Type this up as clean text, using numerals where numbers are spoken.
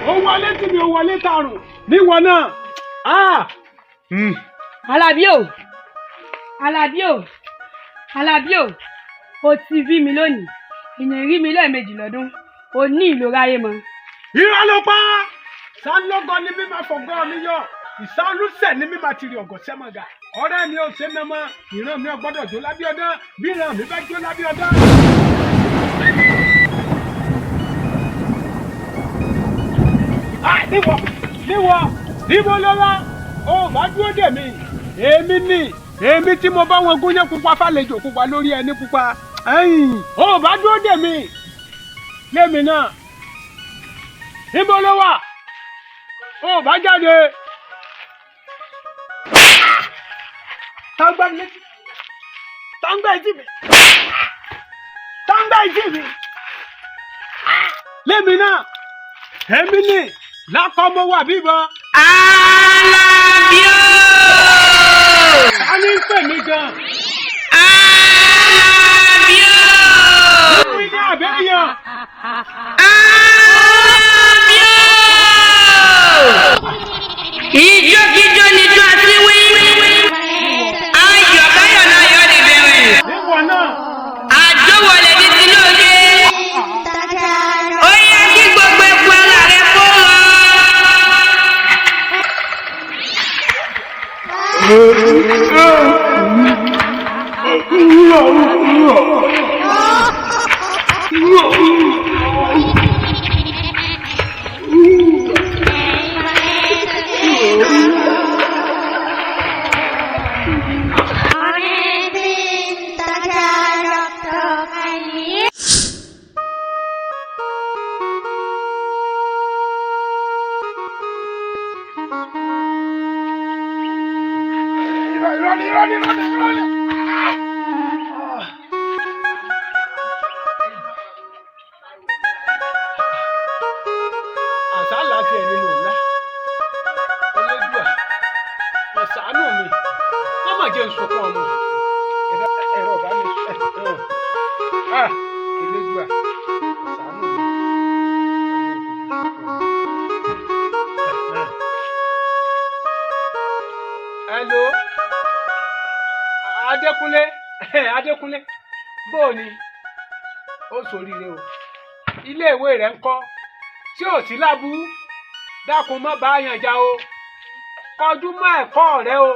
Ó wọlé tí mi ò wọlé tààrùn níwọ náà. Ah! Alábí o, Alábí o, Alábí o, o ti rí mi lónìí, ìyẹn rí mi lẹ́ẹ̀mejì lọ́dún, o ní ìlò ráyé mọ́. Irọ́ ló pa! Sálọ́gọ́ ni mi máa fọ̀gọ́ mi yọ, ìsálúsẹ̀ ni mi máa tiri ọ̀gọ̀ sẹ́mọ̀gà. Ọ̀rẹ́ mi ò ṣe mẹ́mọ́, ìran mi ò gbọ́dọ̀ jó lábí ọdán, bí ìran mi bá jó lábí ọdán. Ah, níwọ níwọ níbo ló wá? Ó bá dúró dè mí. Èmi ni èmi tí mo bá wọn gúnyán pupa fàlejò pupa lórí ẹni pupa. Ẹ̀yìn, ó bá dúró dè mí. Lémi náà. Níbo ló wà? Ó bá jáde. Tá ń gbá mi létí. Tá ń gbá etí mi. Tá ń gbá etí mi. Lémi náà. Èmi ni lákọ́ mo wà bíbọn. Alábí o! Ta ni ń pè mí gan? Alábí o! Nínú ilé àbẹ́yàn. Alábí o! Ìjókíjó ni jó àtiwí. Ayọ̀ káyọ̀ náà yọ̀ ní bẹ̀rẹ̀. Níwọ náà. Àjọwọlé ní tinúge. Ó yẹ kí gbogbo epo ara rẹ kó lọ. Irọ́ irọ́ ni irọ́ ni irọ́ ni irọ́ ni. Àṣálà tiẹ̀ ni mò ń lá. Elédùà, mà ṣàánú mi. Má mà jẹ́ n sunkún ọmọ. Ẹ̀rọ ọ̀bá mi. Ah! Elédùà, mà ṣàánú mi. Má jẹ́ n fojú sunkún ọmọ. Hello. Adékúnlé, Adékúnlé, bóò ni? Ó ṣoríire o. Iléèwé rẹ̀ ń kọ́. Tí ò sí láburú, dákun má bá yàn já o. Kọjú mọ́ ẹ̀kọ́ rẹ o.